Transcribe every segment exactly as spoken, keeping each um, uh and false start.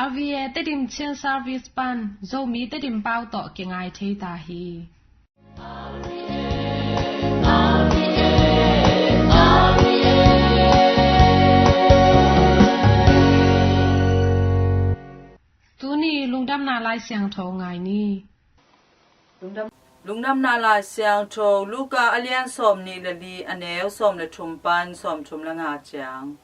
R V A Tedim Chin Service pan Zomi Tedim pau tawh kingai thei ta hi. Tuni lungdamna Lai Siangtho ngai ni. Lungdamna Lai Siangtho, Luka a lian sawm nih le li, a neu sawm le thum pan sawm thum le nga ciang.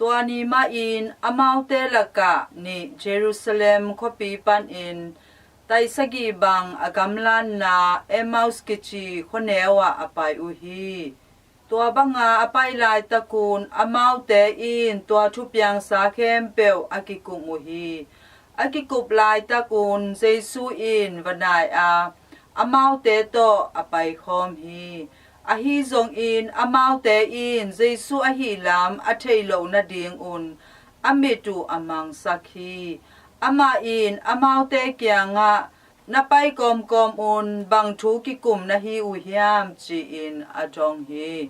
Tua ni mahin amaute lakah nih Jerusalem khuapi panin taisagih bang a gamlanna Emmaus kici khuaneu ah a pai uh hi. Tua banga a pai laitakun amaute in tua thupiangsa khempeuh a kikum uh hi. A kikup laitakun Jesu in va nai a, amaute tawh a paikhawm hi. Ahi zongin amaute in Jesu ahih lam a theih loh nadingun a mit uh a mangsak hi. Amah in amaute kiangah, "Na pai kawmkawm un, bang thu kikum na hi uh hiam?" ci-in a dong hi.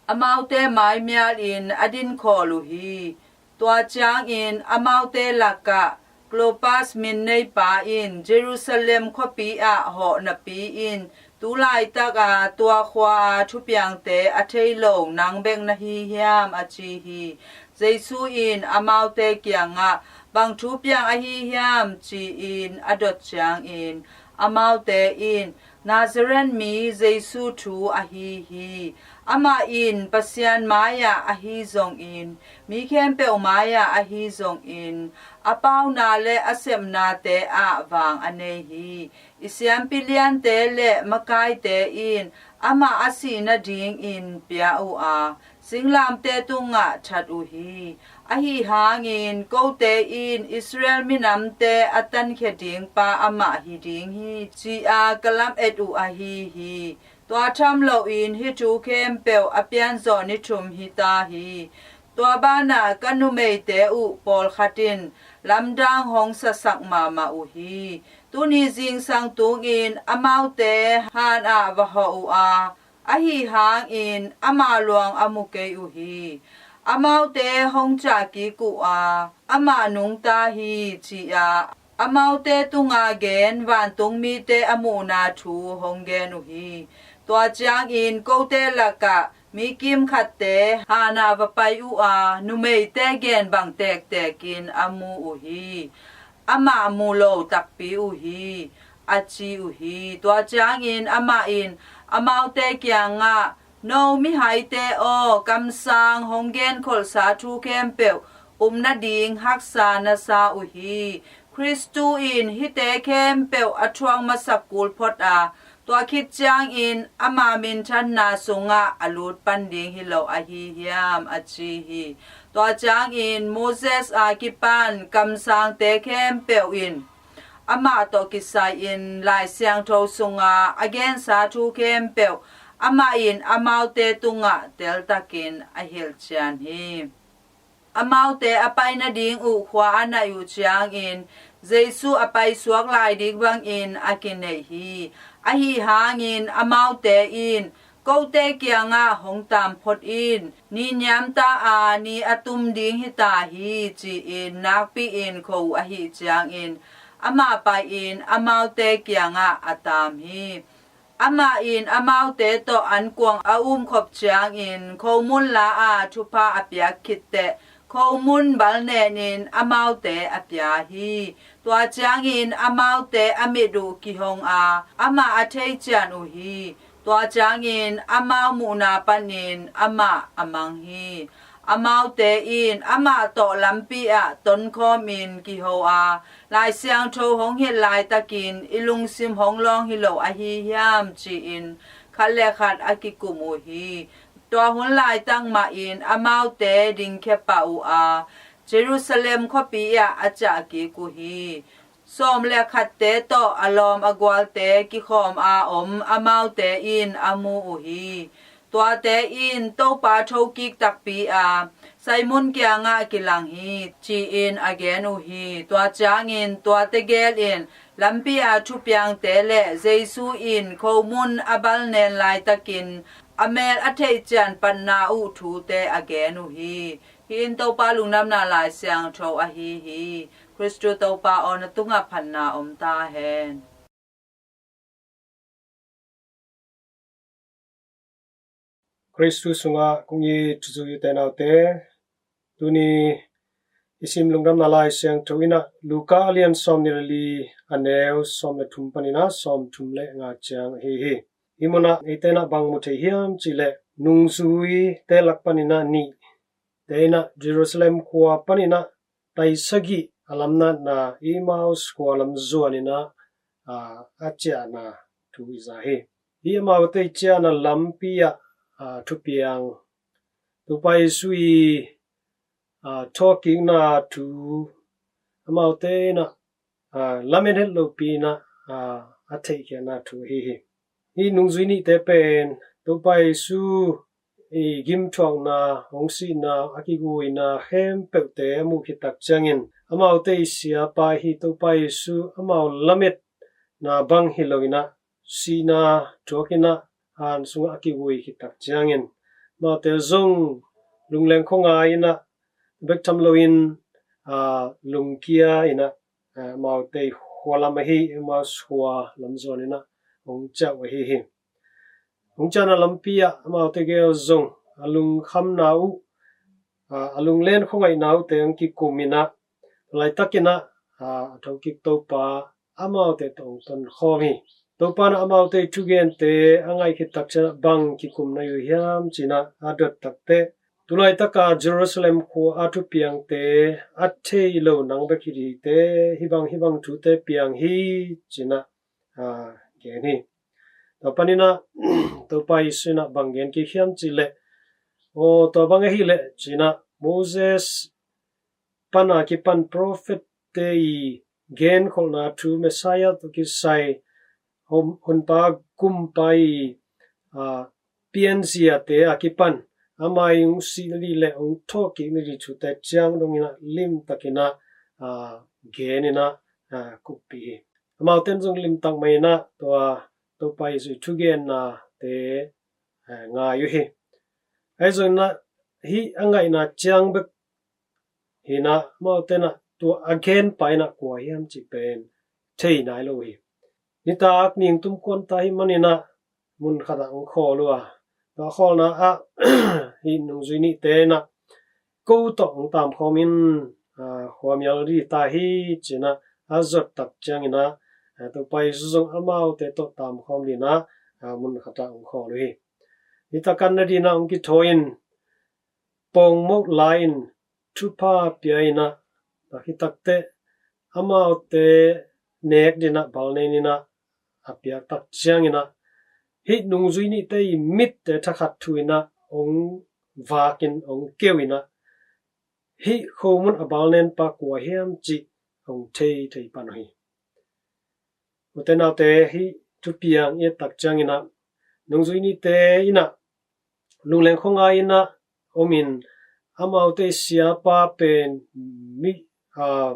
Amaute maimialin a dinkhawl uh hi. Tua ciangin amaute lakah Klopas min neipa in Jerusalem khuapi ah hawh napi-in, "Tu laitaka tua khua-a thupiangte a thei lo nang bek na hi hiam?" a ci hi. Jesu in amaute kiangah, "Bang thupiang ahi hiam?" ci-in a dot ciangin, amaute in, "Nazareth mi Jesu thu ahi hi. Amah in Pasian mai-ah ahi zongin, mi khempeuh mai-ah ahi zongin, a pauna le a sepnate ah vang a nei hi. I siampi liante le makaite in amah a sih nadingin pia uh a, singlamteh tungah that uh hi. Ahi hangin kote in Israel minamte a tankhia dingpa amah hi ding hi, ci-a ka lamet uh ahi hi." Tua tham loin hih thu khempeuh a pianzawh ni thum hi ta hi. Tua banah ka numeite uh pawlkhat in lamdang hong sasak mahmah uh hi. Tuni zingsang tungin amaute han ah va hawh uh a, ahi hangin ama luang a mu kei uh hi. Amaute hong cah kik uh a, "Amah nungta hi," ci-a amaute tunga gen vantung mite a muhna thu hong gen uh hi. Tua ciangin kote lakah mi kimkhatte han ah va pai uh a, numeite gen bang tektekin a mu uh hi. "Amah mu lo takpi uh hi," a ci uh hi. Tua ciangin amah in amaute kiangah, "No mihaite aw, kamsang hong genkholhsa thu khempeuh um nading haksa na sa uh hi. Khristu in hihte khempeuh a thuak masak kul phot a, tua khit ciangin ama minthanna sungah a lut pan ding hi lo ahi hiam?" a ci hi. Tua ciangin Moses a kipan kamsangte khempeuh in amah tawh kisai-in Lai Siangtho sunga a gensa thu khempeuh amah in amaute tungah teltakin a hilhcian hi. Amaute a pai nading uh khua a naih uh ciangin Jesu a paisuak lai ding bangin a kineih hi. Ahi hangin amaute in, "Kote kiangah hong taam phot in, ni niamta a ni a tum ding hi ta hi," ci-in nakpi-in kho uh ahih ciangin amah pai-in amaute kiangah a taam hi. Amah in amaute tawh ankuang a umkhop ciangin khomun la-a thupha a piak khitteh khomun balnenin amaute a pia hi. Tua ciangin amaute a mit uh kihong a, amah a thei cian uh hi. Tua ciangin amau muhna panin amah a mang hi. Amaute in amah tawh lampi ah tonkhawmin kiho a, "Lai Siangtho hong hilh laitakin i lungsim hong lawng hi lo ahi hiam?" ci-in khat le khat a kikum uh hi. Tua hun laitak mahin amaute dingkhia pah uh a, Jerusalem khuapi ah a ciah kik uh hi. Sawm le khatte tawh a lawm a gualte kikhawm a om amaute in a mu uh hi. Tuate in Topa thokik takpi a, Simon kiangah kilang hi, ci-in a gen uh hi. Tua ciangin tuate gel in lampi a thupiangte le Jesu in khomun a balnen laitakin a mel a theihcian patna uh thute a gen uh hi. Hih in Topa Lungdamna Lai Siangtho ahi hi. Khristu Topa aw, na tungah phatna om ta hen. Khristu sungah kong it u te nau te, tuni i sim Lungdamna Lai Siangtho in ah Luka a lian sawmnih le li, a neu sawm le thum panin ah sawmthum le nga ciang ahi hi. Hih munah eite in ah bang mu thei hiam cih leh, nungzuite lak panin ah nih te in ah Jerusalem khua panin ah tai sagih a lamnatna Emmaus khua lam zuanin ah, aa, a ciahna thu i za hi. Hih amaute i ciahna lampi ah, aa, thupiang, Topa Jesu i, aa, thawhkikna thu amaute in ah, aa, lamen het lopi in ah, aa, a theihkhiatna thu ahi hi. Hih nungzui nihte pen Topa Jesu i gimthuakna, hong sihna, a kiguina khempeuhte a muh khit tak ciangin, amaute i siapa hi Topa Jesu amau lametna bang hi loin ah, sihna thuakin ah han sungah a kigui khit tak ciangin, amaute zong lungleng khuangai in ah, bek tham loin, aa, lungkia in ah, aa, amaute i khua lam ahi Emmaus khua lam zuanin ah hong ciah uh ahi hi. Hong ciahna lampi ah amaute gel zong a lungkhamna uh, aa, a lunglen khuangaihna uhte hong kikum in ah, laitakin ah, aa, a thokik Topa amaute tawh hong tonkhawm hi. Topa in ah amaute i thugente a ngaih khit tak ciangin ah bang kikum na hi uh hiam ci-in ah a dot takteh, tu laitaka Jerusalem khua a thupiangte a thei lo nang bek hi ding hi teh, hih bang hih bang thute piang hi ci-in ah, aa, gen hi. Tua panin ah Topa Jesu in ah bang gen kik hiam cih leh, aw, tua bang ahih leh ci-in ah Moses pan a kipan profet te i genkholhna thu, Messiah tawh kisai, hon-, honpa kumpa i, aa, pianziate a kipan, ama i hong sih nading le hong thawhkik nading thute ciang dongin ah limtakin ah, aa, genin ah, aa, kuppih hi. Amaute in zong limtak mah in ah tua Topa Jesu i thugennate, aa, ngai uh hi. Ahi zongin ah hih a ngaihna ciang bek hi-in ah, amaute in ah tua a genpa in ah kua hiam cih pen thei nai lo hi. Nitak ning tum kuan ta ahih manin ah mun khat ah hong khawl uh a, tua khawlna ah hih nungzui nihte in ah, ko tawh hong tamkhawm in, aa, khuamial ding ta hi ci-in ah a zot tak ciangin ah, aa, Topa Jesu zong amaute tawh tamkhawm dingin ah, aa, mun khat ah hong khawl uh hi. Nitak an nadingin ah hong kithawi in, pawngmoh lai-in thupha pia-in ah, a hih takteh amaute nek dingin ah balnen in ah a piak tak ciangin ah, hih nungzui nihte i mitte thakhat thu-in ah hong vakin hong keu-in ah, hih khomun a balnenpa kua hiam cih hong thei thei pan uh hi. U te nau te, hih thupiang i et tak ciangin ah, nungzui nihte in ah lungleng khuangai in ah om in, amaute i siapa pen mi, aa,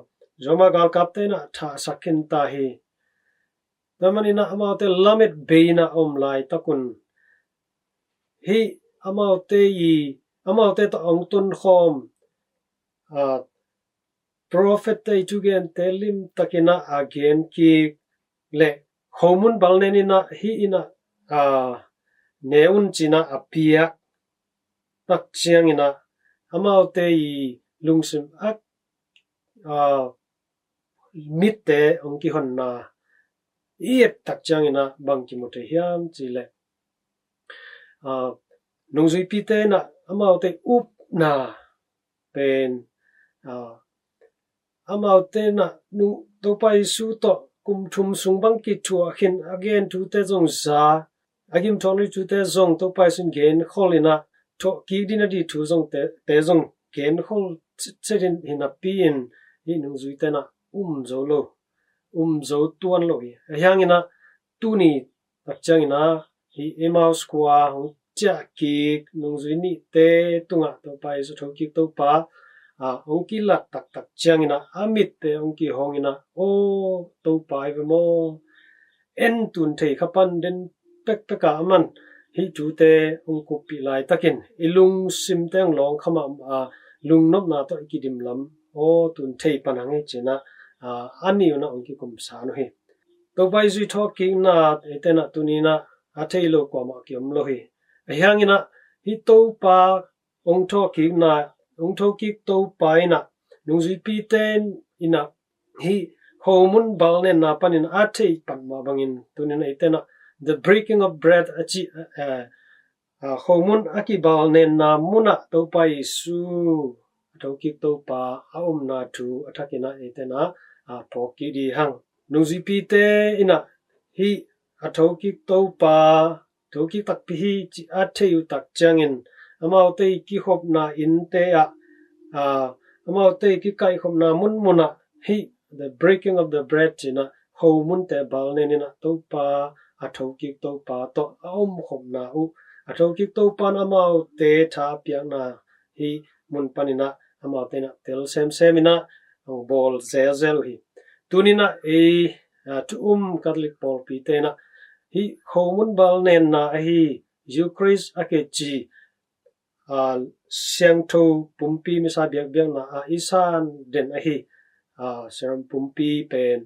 Roma galkapte in ah thahsak khin ta hi. Tua manin ah amaute lamet bei in ah om laitak un, hih amaute i, amaute tawh hong tonkhawm, aa, profet te i thugente limtakin ah a gen kik leh, khomun balnen in ah hih in ah, aa, ne un ci-in ah a piak tak ciangin ah, amaute i lungsim a, aa, mitte hong kihonna i et tak ciangin ah bang kimu thei hiam cih leh, aa, nungzuipite in ah amaute upna pen, aa, amaute in ah nu-, Topa Jesu tawh kum thum sung bang kithuah khin a gen thute zong za, a gimthuak nading thute zong Topa Jesu in genkhol in ah, thawhkik ding nading thu zong te, te zong genkhol cetcet in hi napi-in, hih nungzuite in ah um zo lo, um zo tuan lo hi. Ahih hangin ah tuni tak ciangin ah, hih Emmaus khua hong ciah kik nungzui nihte tungah Topa Jesu, thokik Topa, aa, hong kilat taktak ciangin ah, a mitte hong kihong in ah, aw, Topa hi ve maw, en tun thei kha pan den pekpek a, aman hih thute hong kuppih laitakin i lungsimte hong lawng kha mahmah a, lungnopna tawh i kidim lam aw tun thei pan hang hi ci-in ah, a, a nih un ah hong kikum san uh hi. Topa Jesu i thawhkikna eite in ah tuni in ah a thei lo kuamah kiom lo hi. Ahih hangin ah hih Topa hong thawhkikna, hong thokik Topa in ah nungzuipite in ah hih khomun balnenna panin a theih pan mah bangin tuni in ah eite in ah the breaking of bread a cih, eh, a, khomun a kibalnenna munah Topa Jesu a thokik Topa a omna thu a thakin ah eite in ah, a, phawk kik ding hang. Nungzuipite in ah hih a thokik Topa, thokik takpi hi cih a thei uh tak ciangin amaute i kikhopna innte ah, a, amaute i kikaihkhopna munmunah hih the breaking of the bread ci-in ah khomunte balnen in ah Topa, a thokik Topa tawh a omkhopna uh, a thokik Topa in amaute tha a piakna hih mun panin ah amaute in ah tel semsem in ah hong bawl zelzel uh hi. Tuni in ah ei, a, thu um Catholic pawlpite in ah hih khomun balnenna ahi Eucharist a kici, a, siangtho pumpi misa biakpiakna ah i san den ahi, a, Saram pumpi pen,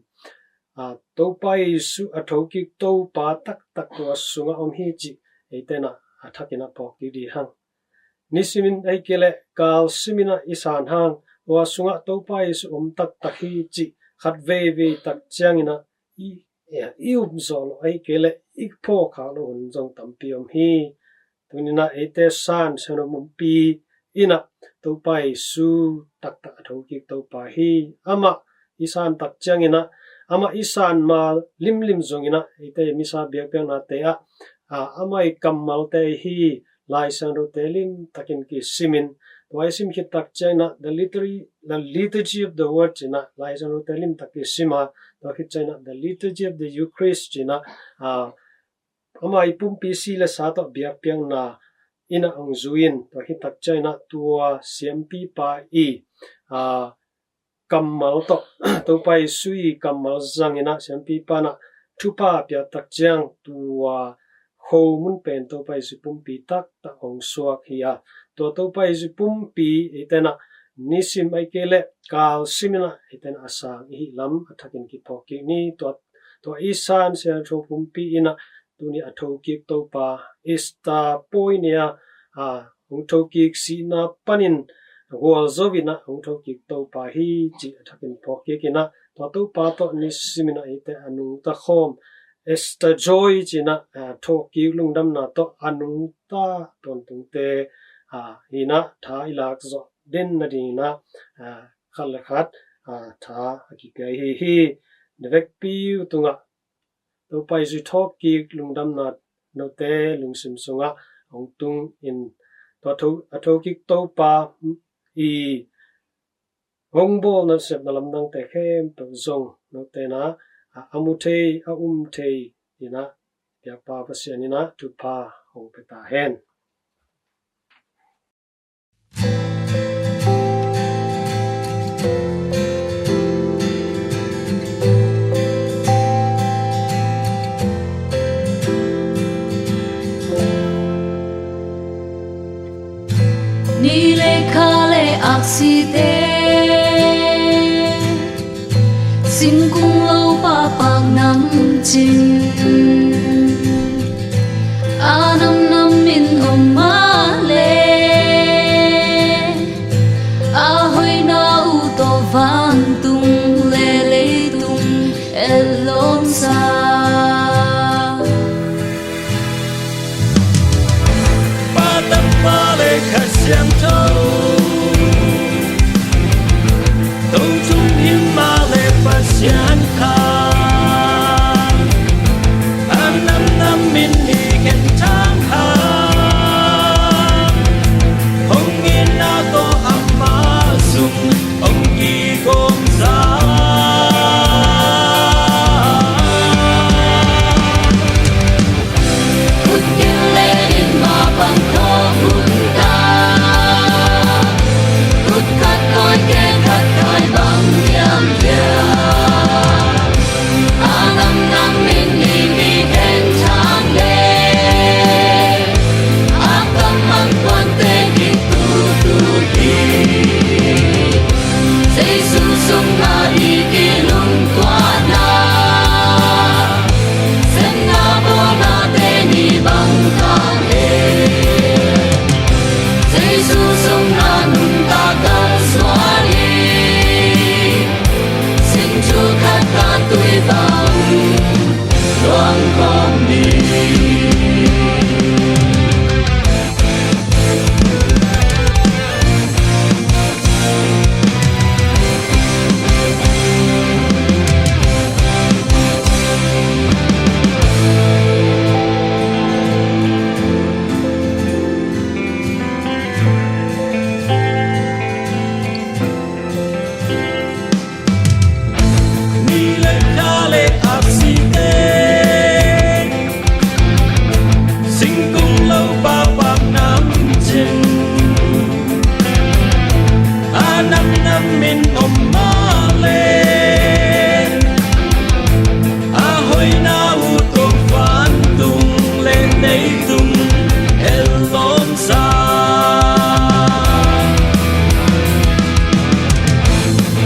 a, Topa Jesu a thokik Topa taktak tua sungah om hi cih eite in ah a thakin ah phawk kik ding hang. Nisimin ahih kei leh kalsimin ah i san hang tua sungah Topa Jesu om taktak hi cih khat veivei tak ciangin ah i, i um zawh loh ahih kei leh i phawk khak loh hun zong tampi om hi. Tuni in ah eite san siangtho pumpi in ah Topa Jesu taktak a thokik Topa hi. Amah i san tak ciangin ah, amah i san ma limlim zongin ah eite misa biakpiaknate ah, a, amah i kammalte hi Lai Siangthote limtakin kisimin, tua i sim khit tak ciangin ah the liturgy, the liturgy of the word ci-in ah Lai Siangthote limtak kisim a, tua khit ciangin ah the liturgy of the Eucharist ci-in ah, a, amah i pumpi si le sa tawh biakpiakna in ah hong zui in, tua khit tak ciangin ah tua siampipa i, a, kammal tawh, Topa Jesu i kammal zangin ah siampipa in ah thupha a piak tak ciang tua khomun pen Topa Jesu pumpi taktak hong suak hi a, tua Topa Jesu pumpi eite in ah nisim ahih kei leh kalsimin ah eite in ah a sang i hih lam a thakin kiphawk kik ni. Tua, tua i san siangtho pumpi in ah tuni a thokik Topa, Easter puai ni a, a, hong thokik sihna panin gualzo in ah hong thokik Topa hi cih a thakin phawk kik in ah, tua Topa tawh nisimin ah eite a nungta khawm, Easter joy ci-in ah, a, thokik lungdamna tawh a nungta tawntungte, a, hi in ah tha i lak zawh den nadingin ah, a, khat le khat, a, tha a kipia i hi hi. Na vekpi uh tungah Topa Jesu thawhkik lungdamna note lungsim sungah hong tung in, tua tho, a thokik Topa i hong bawl nasepna lamdangte khempeuh zong note in ah a, a mu thei, a um thei in ah biakpa Pasian in ah thupha hong pia ta hen. Ni le kha le aksite, singkung lo pahpak nam cing, a namnam in om mah le, a hoihna uh tawh vantung le leitung etlawmsa. Pa, Tapa le Kha Siangtho, Tothum himah le Pasian kha, a namnam in i genthang hang, hong itna tawh amah sung hong kigawm zah. Khut gil le in mah bang tawh hun ta, khut khat tawi, khe khat tawi bang hiam hiam. Ni le kha le aksite, singkung lo papak nam cin, a nam nam min om mah le, a hoina uh tuang vantung le neitung el lawm sa.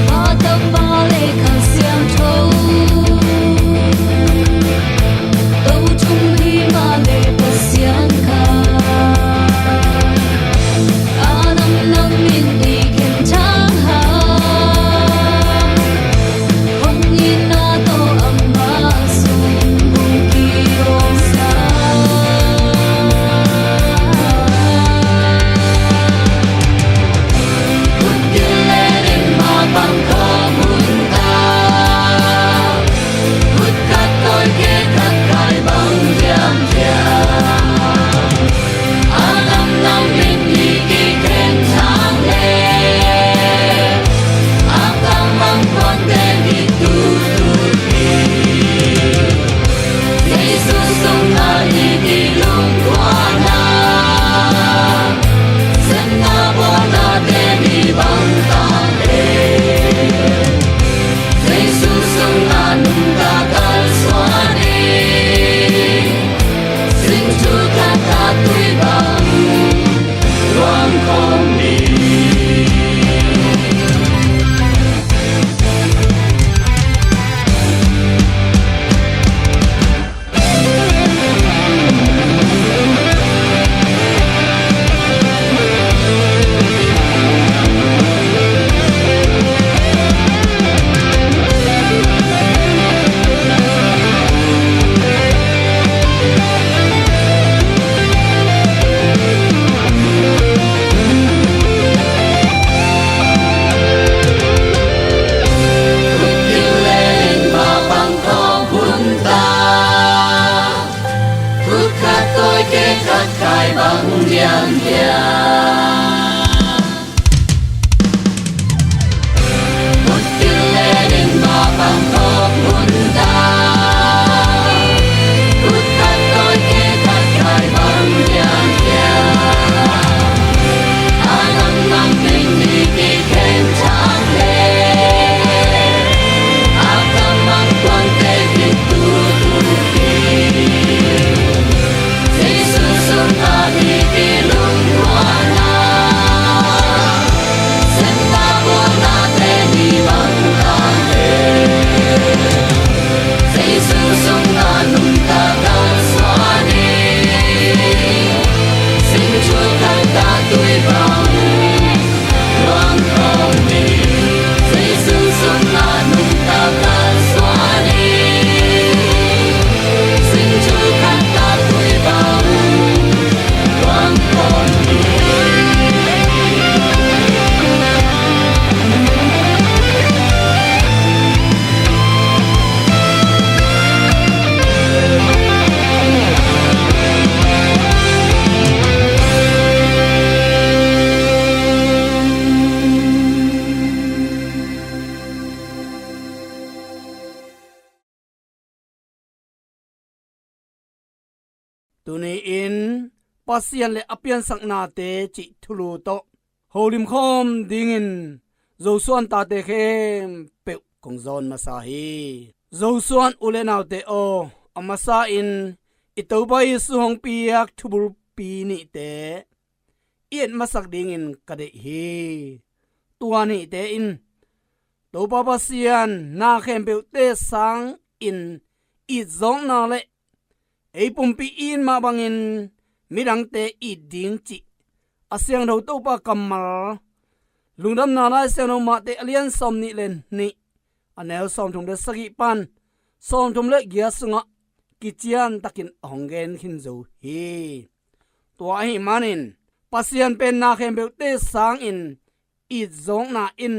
Mah tangmah le Kha Siangtho, To Tung Hi mah le Pasian kha, a nam nam min i khenthang ha. Hong itna tawh amah sung hong ki-awng sa. Khut kilel in mah pang khawm un ta. Khut khat tawi, khe khat khai bang diamdiam. A nam nam min i kikhen thang le, a kamang kuante kitutu hi. Jesu sungah i kilungkuanna, semna bawlnate ni bang ta le, Jesu sungah nungta kalsuan hi. Sing thu khat a tui bang luang khawm hi. Khut kilel in mah pang khawm un ta. Khut khat tawi, khe khat khai bang diamdiam. Khut kilel in mah pang khawm un ta. Khut khat tawi, khe khat khai bang diamdiam. A nam nam min i kikhen thang le, a kamang kuante kitutu hi. Jesu sungah i kilungkuanna, semna bawlnate ni bang ta le, Jesu sungah nungta kalsuan hi. Sing thu khat a tui bang luang khawm hi. Jesu sungah nungta kalsuan hi. Sing thu khat a tui bang luang khawm hi. Tuni-in Pasian le a piansaknate cih thulu tawh holim khawm dingin Zosuan tate khempeuh kong zawn masa hi. Zosuan u le naute aw, a masa-in i Topa Jesu hong piak thubulpi nihte i et masak dingin ka deih hi. Tua nihte in Topa Pasian na khempeuhte sangin itzawkna le ei pumpi it mah bangin midangte it ding cih a siangtho Topa kammal, Lungdamna Lai Siangtho Mate a lian sawm nih le nih, a neu sawm thum le sagih pan sawmthum le giat sungah kiciantakin a hong gen khin zo hi. Tua ahih manin Pasian pen na khempeuhte sangin itzawkna in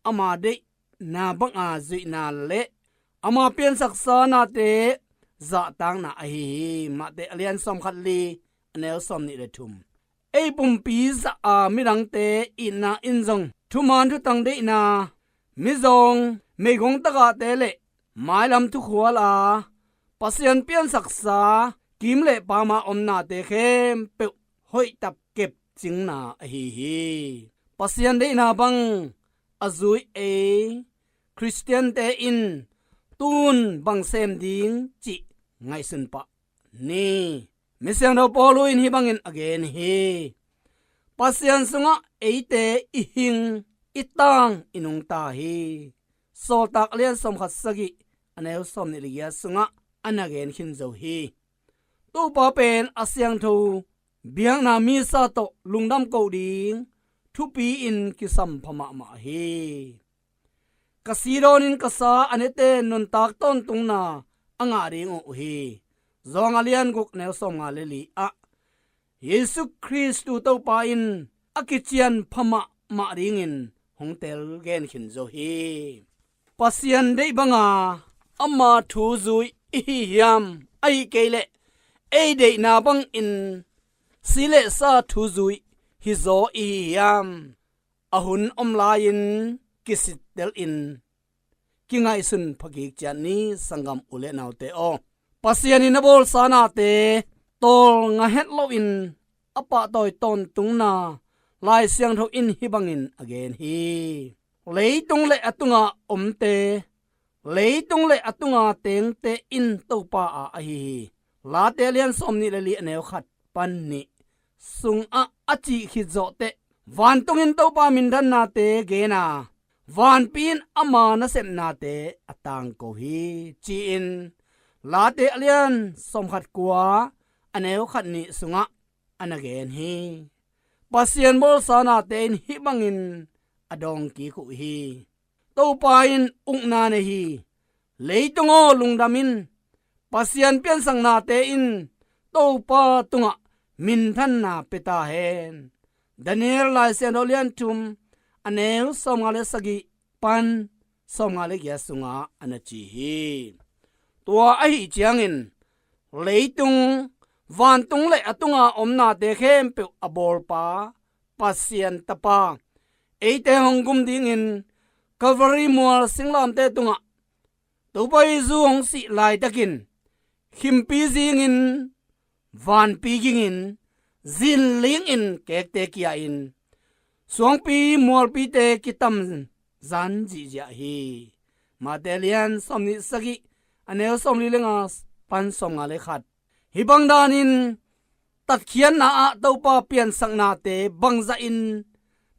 ama deihna banga zuihna le ama piansaksa nate zahtakna ahi hi. Mate a lian sawmkhat li a neu sawmnih le thum. Ei pumpi zah a midangte itna in zong thuman thutang deihna, mizawng, meigong tagahte le mailam thukhual a Pasian piansaksa kim le pama omnate khempeuh hoihtap kepcingna ahi hi. Pasian deihna bang a zui ei Khristiante in tun bang sem ding cih ngaihsun pah ni. Misiangtho Paulu in hih bangin a gen hi. Pasian sungah eite i hing, i tang, i nungta hi. Sawltak a lian sawmkhat sagih a neu sawmnih le giat sungah a na gen khin zo hi. Topa pen a siangtho biakna misa tawh lungdam koh ding thupi-in kisam pha mahmah hi. Ka si dawnin ka sa a nete nuntak tawntungna a ngah ding uh hi. Zawng a lian guk neu sawmnga le li ah Jesu Khristu Topa in a kician pha mahmah dingin hong tel gen khin zo hi. Pasian deih banga ama thu zui i hi hiam? Ahih kei leh ei deihna bangin si le sa thu zui hi zaw i hi hiam? A hun om lai-in kisittel in kingaihsun phakik ciat ni, sanggam u le naute aw. Pasian in a bawlsa nate tawlnga het loin a pahtawi tawntungna Lai Siangtho in hih bangin a gen hi. Leitung le a tunga omte, leitung le a tunga tengte in Topa a ahi hi. Late a lian sawmnih le li a neu khat pan nih sungah a cih khit zawh teh vantungin Topa minthannate gen a, vanpi in ama nasepnate a tangko hi, ci-in Late a lian sawmkhat kua a neu khat nih sungah a na gen hi. Pasian bawlsa nate in hih bangin a dawng kik uh hi. Topa in ukna nei hi. Leitung aw, lungdam in. Pasian piansaknate in Topa tungah minthanna pia ta hen. Daniel Lai Siangtho lian thum a neu sawmnga le sagih pan sawmnga le giat sungah a na ci hi. Tua ahih ciangin leitung, vantung le a tunga omnate khempeuh a bawlpa, Pasian Tapa, eite hong gum dingin Calvary mual singlamteh tungah Topa Jesu hong sih laitakin khimpi zingin, vanpi gingin, zinlingin kekte kia-in suangpi mualpite kitam zan zihziah hi. Mate lian sawmnih sagih a neu sawmli le nga pan sawmnga le khat. Hih bang danin tatkhiatna ah Topa piansaknate bangzahin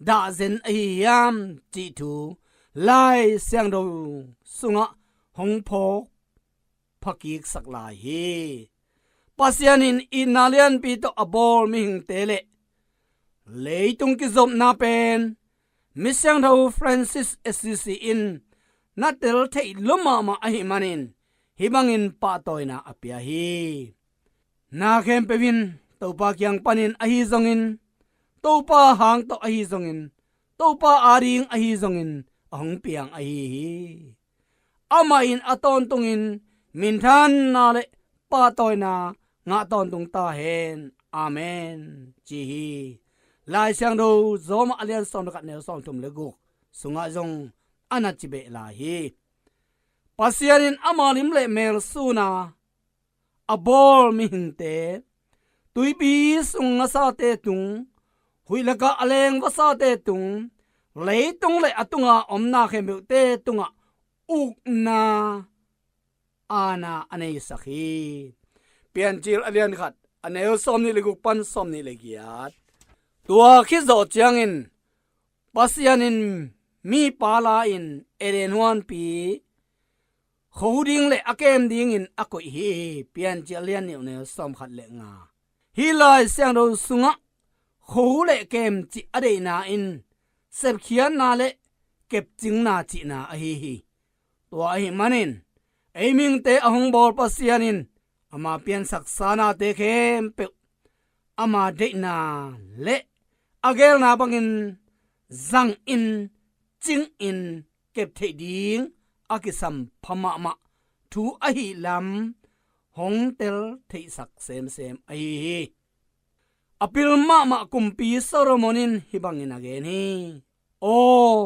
dahzen ahi hiam cih thu Lai Siangtho sungah hong phawk phakiksak lai hi. Pasian in itna lianpi tawh a bawl mihingte le leitung kizopna pen Misiangtho Francis Assisi in na tel theih lua mahmah ahih manin hih bangin pahtawina a pia hi. Na khempeuh in Topa kiang panin ahi zongin, Topa hang tawh ahi zongin, Topa ading ahi zongin a hong piang ahi hi. Amah in a tawntungin minthanna le pahtawina ngah tawntung ta hen. Amen, ci hi. Lai Siangtho Rom a lian sawm le khat neu sawmthum le guk sungah zong a na ci beh lai hi. Pasian in ama lim le mel suna a bawl mihingte, tuipi sung ngasate tung, huih lakah a leng vasate tung, leitung le a tunga omna khempeuhte tungah ukna aana a neisak hi. Piancil a lian khat a neu sawmnih le guk pan sawmnih le giat. Tua khit zawh ciangin Pasian in mipa la-in Eden huanpi kho ding le a kem dingin a koih hi. Piancil a lian nih neu sawmkhat le nga. Hih Lai Siangtho sungah kho le kem cih a deihna in sepkhiatna le kepcingna cihna ahi hi. Tua ahih manin Ei mihingte a hong bawl Pasian in ama piansaksa nate khempeuh ama deihna le a geelna bangin zangin, cingin kep theih ding a kisam pha mahmah thu ahih lam hong tel theihsak semsem ahi hi. A pil mahmah kumpi Solomon in hih bangin a gen hi. Aw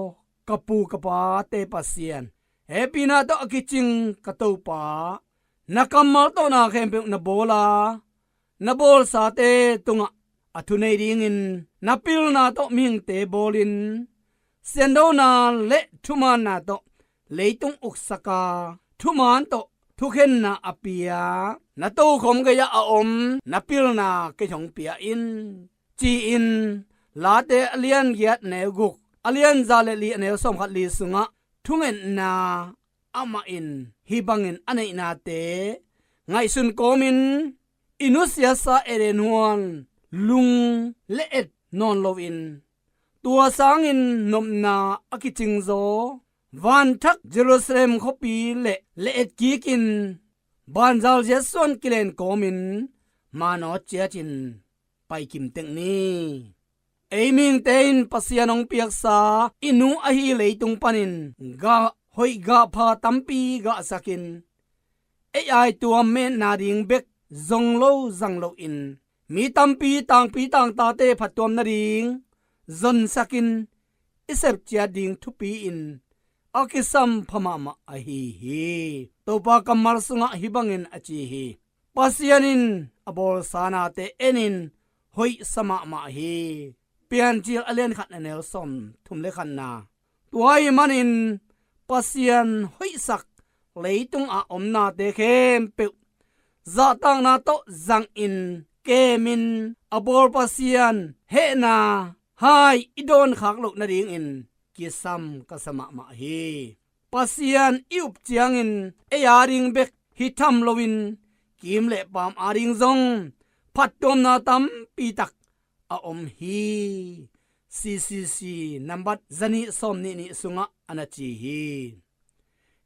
ka pu ka pate Pasian, hehpihna tawh a kicing ka Topa, na kammal tawh na khempeuh na bawl a, na bawlsate tungah a thunei dingin na pilna tawh mihingte bawlin, siandona le thumaanna tawh leitung uksak a, thumaan tawh thukhenna a pia na tokhom gei-ah a om na pilna kei hong pia in, ci-in Late a lian giat a neu guk, a lian za le li a neu sawmkhat li sungah thungetna amah in hih bangin a neihnate ngaihsun kawmin i nusiasa Eden huan lung le et nawn loin, tua sangin nopna a kicingzaw vanthak Jerusalem khuapi le le et kikin banzalzia suan kilen kawmin manawt ciatin paikim tek ni. Ei mihingte in Pasian hong piaksa i nu ahi leitung panin gah hoih gah pha tampi gahsakin, ei aituam metna ding bek zong lo zang loin, mi tampi tangpi tangtate phattuam nading zonsakin i sepciat ding thupi-in a kisam pha mahmah ahi hi. Topa kammal sungah hih bangin a ci hi. Pasian in a bawlsa nate enin hoihsa mahmah hi. Piancil a lian khat a neu sawm thum le khatna. Tua ahih manin Pasian hoihsak leitungah omnate khempeuh zahtakna tawh zangin kemin a bawl Pasian hehna hai i dawnkhak loh nadingin kisam ka sa mahmah hi. Pasian i up ciangin ei ading bek hi tham loin kim le paam ading zong phattuamna tampi tak a om hi. C C C nambat zanih sawm nih nih sungah a na ci hi.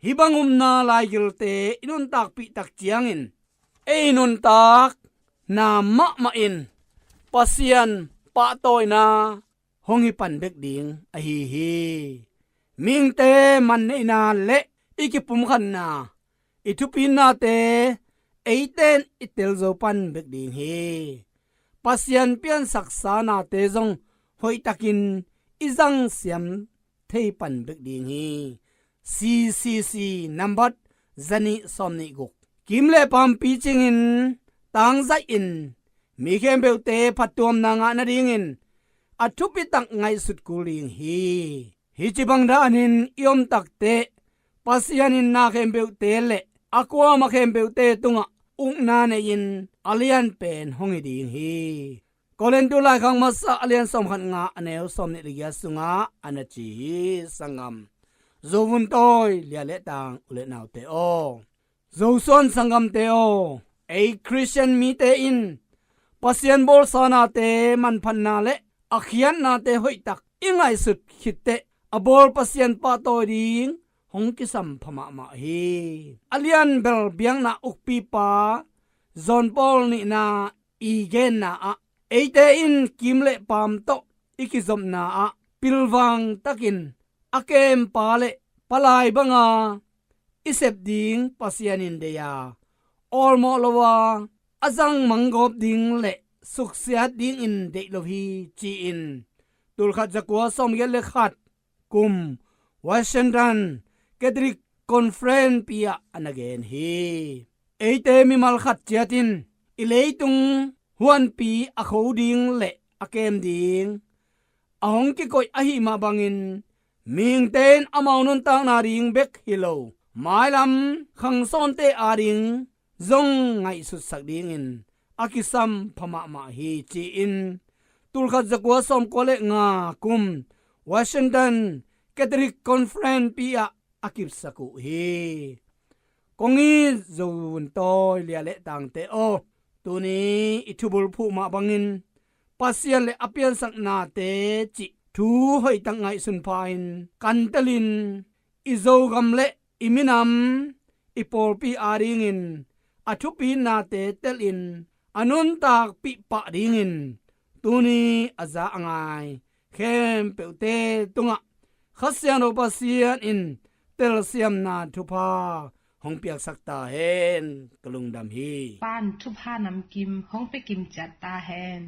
Hih bang upna laigilte i nuntakpih tak ciangin ei nuntakna mahmah in Pasian pahtawina hong hi pan bek ding ahi hi. Mihingte manneihna le i kipumkhatna, i thupinnate eite in i tel zo pan bek ding hi. Pasian piansaksa nate zong hoihtakin i zangsiam thei pan bek ding hi. C C C nambat zanih sawm nih guk. Kim le paam picingin tangzaih in mi khempeuhte phattuamna ngah nadingin a thupitak ngaihsut kul ding hi. Hih ci bang danin i om takteh Pasian in na khempeuhte le a kuama khempeuhte tungah ukna nei-in a lianpen hong hi ding hi. Korintu laikhak masa a lian sawmkhat nga a neu sawm nih le giat sungah a na ci hi. Sanggam, zovun tawi lia le tang u le naute aw, Zosuan sanggamte aw, ei Khristian mite in Pasian bawlsa nate manphatna le a khiatnate hoihtak i ngaihsut khitteh a bawl Pasian pahtawi ding hong kisam pha mahmah hi. A lianbel biakna ukpipa John Paul nihna i genna ah eite in kim le paam tawh i kizopna ah pilvang takin a kempa le palai banga i sep ding Pasian in deih a, awlmawh lo a, a zang manggawp ding le suksiat dingin deih lo hi, ci-in tulkhat zakua sawmgiat le khat kum Washington Catholic Conference pi ah a na gen hi. Eite mimal khat ciat in i leitung huanpi a kho ding le a kem ding a hong kikoih ahih mah bangin mihingte in amau nuntakna ding bek hi lo, mailam khangsawnte ading zong ngaihsutsak dingin a kisam pha mahmah hi, ci-in tulkhat zakua sawmkua le nga kum Washington Catholic Conference pi ah a kipsak uh hi. Kong it zovun tawi lia le tangte aw, tuni i thubul phuh mah bangin Pasian le a piansaknate cih thu hoihtak ngaihsun pha-in kan telin i Zogam le i minam, i pawlpi adingin a thupinate telin a nuntakpih pah dingin tuni a za a ngai khempeuhte tungah Kha Siangtho Pasian in telsiamna thupha hong piaksak ta hen. Ka lungdam hi. Pan thupha namkim hong pia kimciat ta hen.